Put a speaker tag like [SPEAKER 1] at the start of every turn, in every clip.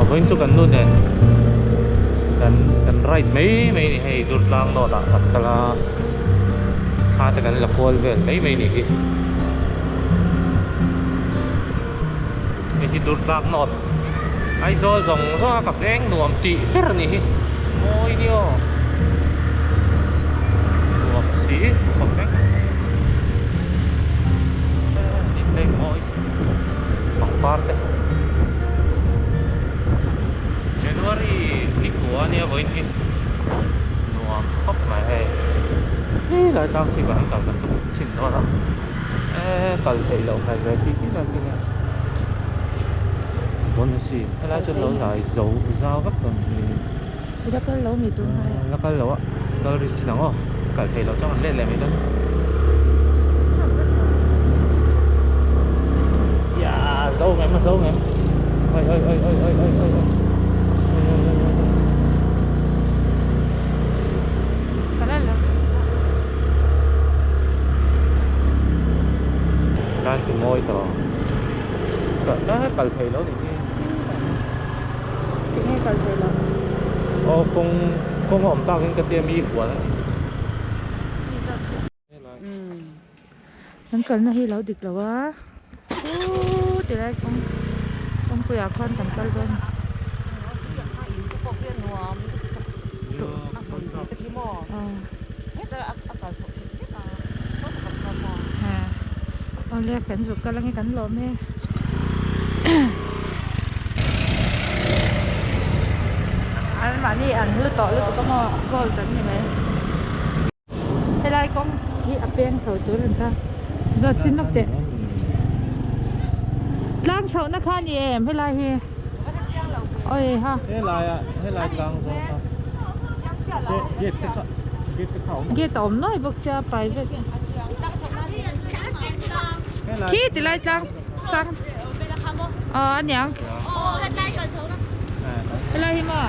[SPEAKER 1] Vawiin chu kan nu nen kan kan ride mai mai a ni hei Durtlang North ah kan kal a thla te kan la kual vel mai mai a nih hi hei hi Durtlang North Aizawl zawng zawng a ka veng nuam tih ber a nih hi mawi nia nuam si ka veng mawi si. Pangpar te January ni kua ania vawiin hi nuam khawp mai hei hei lai tlang chhip ah hian kal kan tum chhin dawn a eee kal theih loh hmel ve khi khi lai khi nia dawn a si helai chu lo lai zo zau vek dawn hi
[SPEAKER 2] La kal lo mi tun hnai
[SPEAKER 1] la kal lo a kal risk thin ang aw kal theih loh chuan kan let leh mai dawn ya zo ngem a zo ngem oi oi oi oi oi oi oi oi Lan chu mawi tawh kal thei lo ni hi.
[SPEAKER 2] Tinge kal thei lo?
[SPEAKER 1] Aw kawng kawng a awm tak in ka tia mi huan a ni.
[SPEAKER 2] Kan kalna hi lo dik lo a uuu ti lai kawng kawngpui ah khuan kan kal dawn. Awle kan zuk kal ange kan lawm e. An mahni an hlu tawh lutuk a maw gold an ni mai. Helai kawng hi a peng chho tur an ta zawt chin lawk teh. Tlang chhohna kha a ni em helai hi oi ha.
[SPEAKER 1] Helai ah helai tlang zawng kha gate te kha gate te kha a awm.
[SPEAKER 2] Gate a awm nuai bawk sia private. Khi tilai tlang sang aw a niang helai hi maw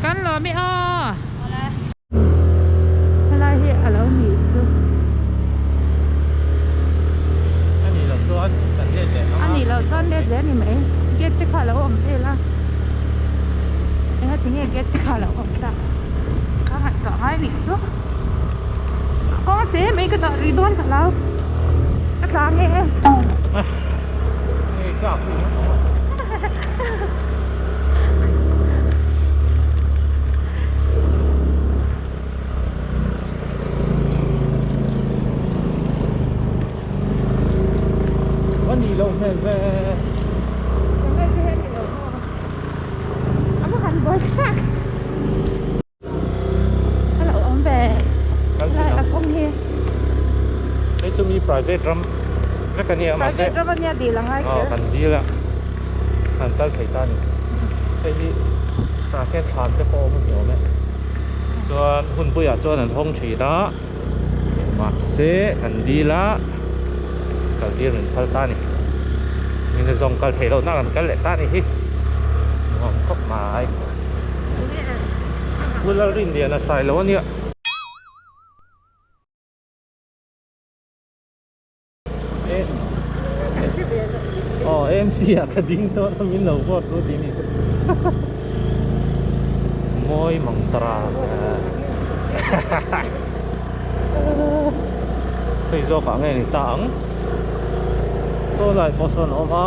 [SPEAKER 2] kan lawm i aw helai hi a lo nih chu a nih loh chuan let leh a ni mai gate te kha a lo awm vel a engatinge gate te kha a lo awm tak ka ngaihtuah ngai nih chu. Kawng a che mai ka dah rih dawn ka hlau ka tla nge e.
[SPEAKER 1] A nih loh hmel ve.
[SPEAKER 2] A va han buai thlak. A lo awm ve lai a kawng hi.
[SPEAKER 1] Hei chu mi private ram vek a nia mahse.
[SPEAKER 2] Private ram a nia dil a ngai kher.
[SPEAKER 1] Aw kan dil a kan kal thei ta a ni. Hei hi tah hian thlan te pawh a awm a ni awm e. Chuan hunpuiah chuan an hawng thin a mahse kan dil a kal tir min phal ta a ni. Min zawng kal theih lohna kan kal leh ta a ni hi. Nuam khawp mai. Pu Lalrinliana Sailo a nia. Aw AMC ah ka ding dawn a min lo vote ru tih ni chu. Mawi mang tara. Hei zawk ah nge ni ta ang. Saw lai pawh sawn a awm a.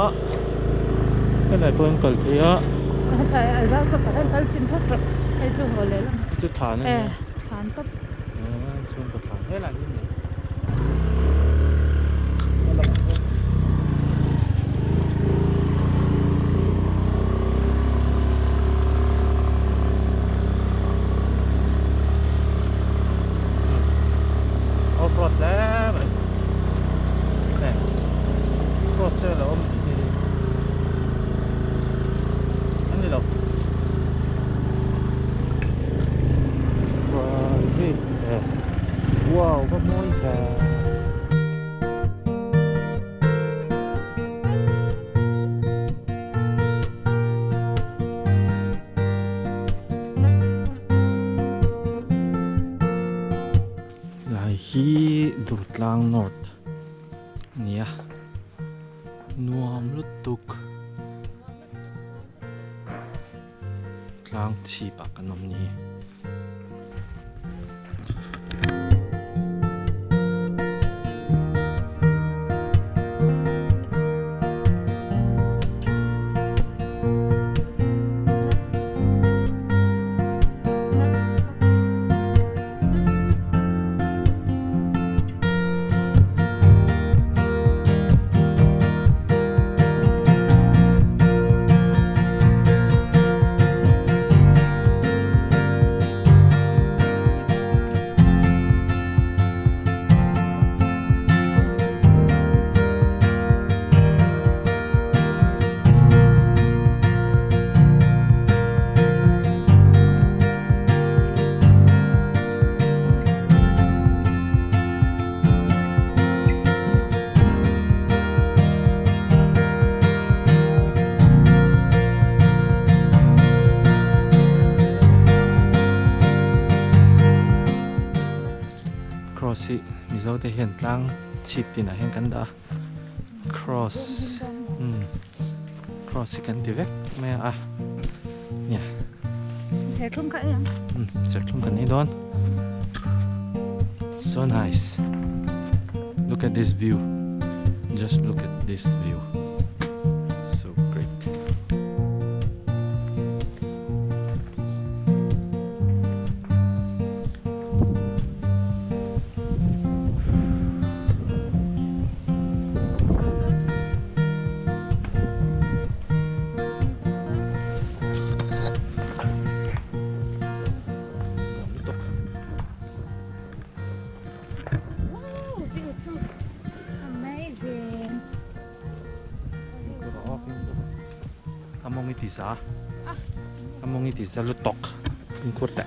[SPEAKER 1] Helai pawh in kal thei a.
[SPEAKER 2] A zau chu pakhat kal chin phawt rawh. Hei chu haw leh lam.
[SPEAKER 1] Hei chu thlan a nia.
[SPEAKER 2] E thlan tawp.
[SPEAKER 1] Chhungkaw thlan helai hi ni. Off road hle mai. Cross te a lo awm tih hi a ni lo private wow va mawi ve Lai hi Durtlang North. Nia nuam lutuk. tlang chhip ah kan awm ni. Cross hi Mizo te hian tlang chhip tinah hian kan dah a cross umm cross hi kan ti vek mai a nia
[SPEAKER 2] serthlum kha ei ang
[SPEAKER 1] umm serthlum kan ei dawn so nice look at this view just look at this view so great. A mawng i ti za a mawng i ti za lutuk fimkhur teh.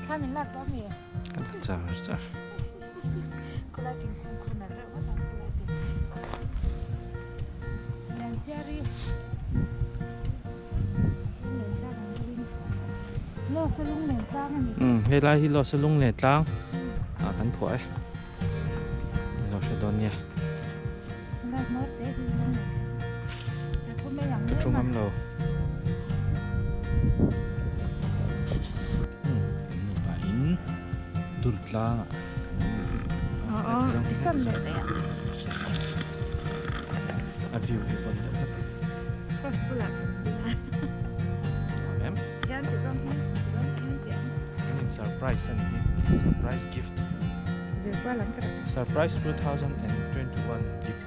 [SPEAKER 2] Thla min lak tawh ami?
[SPEAKER 1] Ka la char char.
[SPEAKER 2] Khawlai thingkung khu nalh reuh ngawt ang khawlai te. Liansiari lunglen tlang ang deuhin Lawsa lunglen tlang a ni.
[SPEAKER 1] Umm helai hi Lawsa lunglen tlang ah kan phuah e. Lo hre dawn nia.
[SPEAKER 2] Helai hmawr te hi lunglen. Serthum ei ang
[SPEAKER 1] Ka thu ngam lo. Umm kan nupa in dur tlangah kan awm leh a. A view hi pawn deuh hlek a.
[SPEAKER 2] Cross bulah kan ding a.
[SPEAKER 1] Em?
[SPEAKER 2] Hian ti zawng hi ti zawng hi ti ang.
[SPEAKER 1] Kan in surprise a ni hi. Surprise gift.
[SPEAKER 2] Zirkual an ka rak.
[SPEAKER 1] Surprise 2021 gift.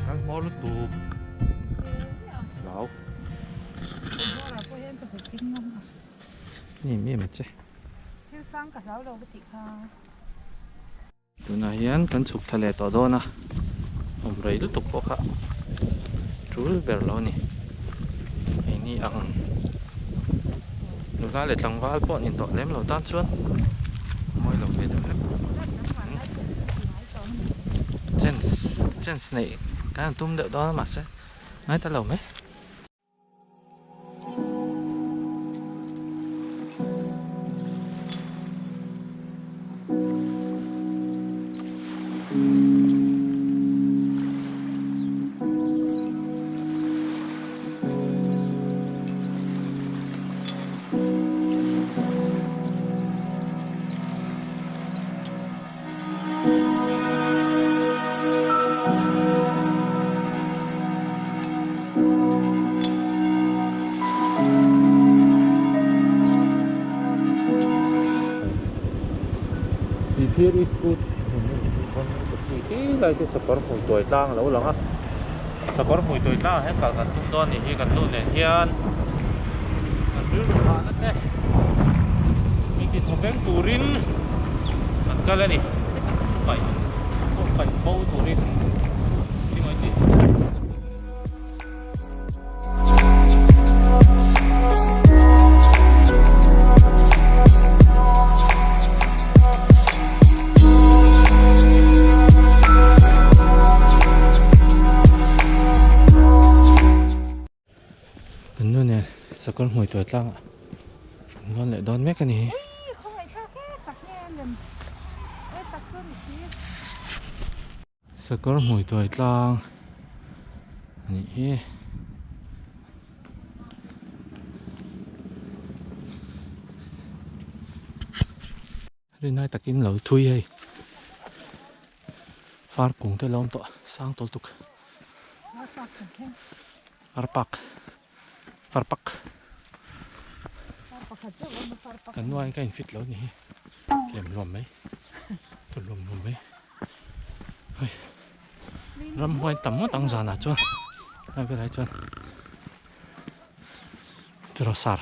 [SPEAKER 1] Kan hmawr lutuk. Hlau. Ni mi che.
[SPEAKER 2] Thil sang ka hlau lo ka tih kha.
[SPEAKER 1] Tunah hian kan chhuk thla leh tawh dawn a, awm rei lutuk pawh kha tul ber lo a ni. Keini ang nula leh tlangval pawh ni tawh lem lo tan chuan mawi lo ve deuh hlek. Chance chance neih kan han tum deuh dawn a mahse ngai ta lo mai. Sihphir Iskut khi lai te sakawr hmui tuai tlang a lo lang a sakawr hmui tuai tlang ah hian kal kan tum dawn a nih hi kan nu nen hian kan rilru hahna te min ti thaw veng turin kan kal a ni. Paih pawh paih bo turin tingawi tih. Kan nu nen sakawr hmui tuai tlangah kan lawn leh dawn mek a ni. Sakawr hmui tuai tlang a nih hi. Rinai takin lo thui hei. Far kung te lo awm tawh sang tawl tuk. Far pak. Far pak. Kan nuain ka in fit lo ni hi. Lem luam mai. Tu luam luam mai. Hei. Ramhuai tam ngawt ang zanah chuan. Lai velah hi chuan. Tiraw sar.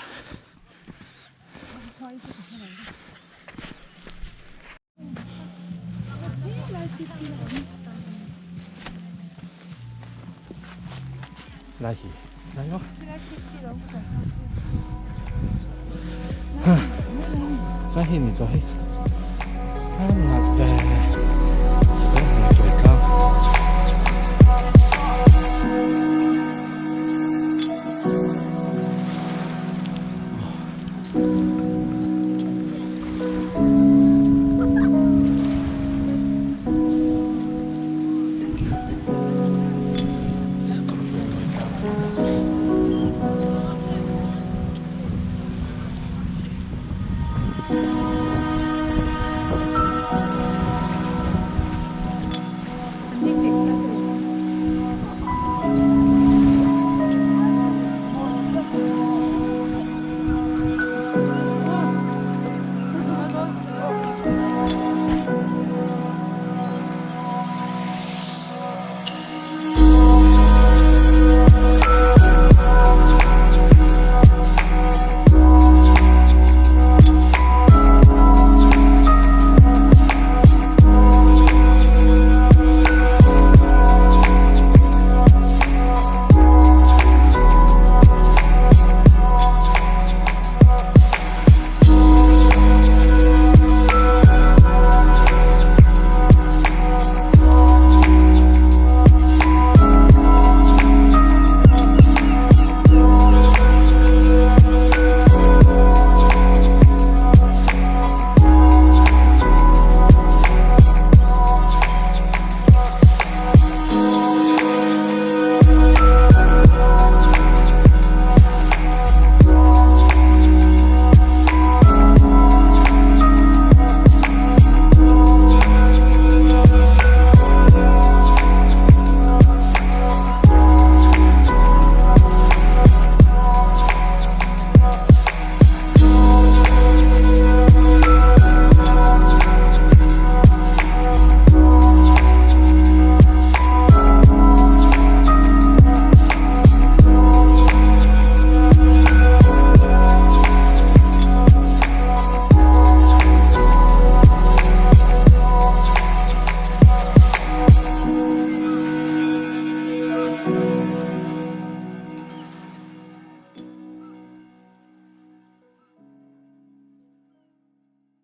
[SPEAKER 1] Lai hi lai maw lai hi ni chaw hi a nalh ve.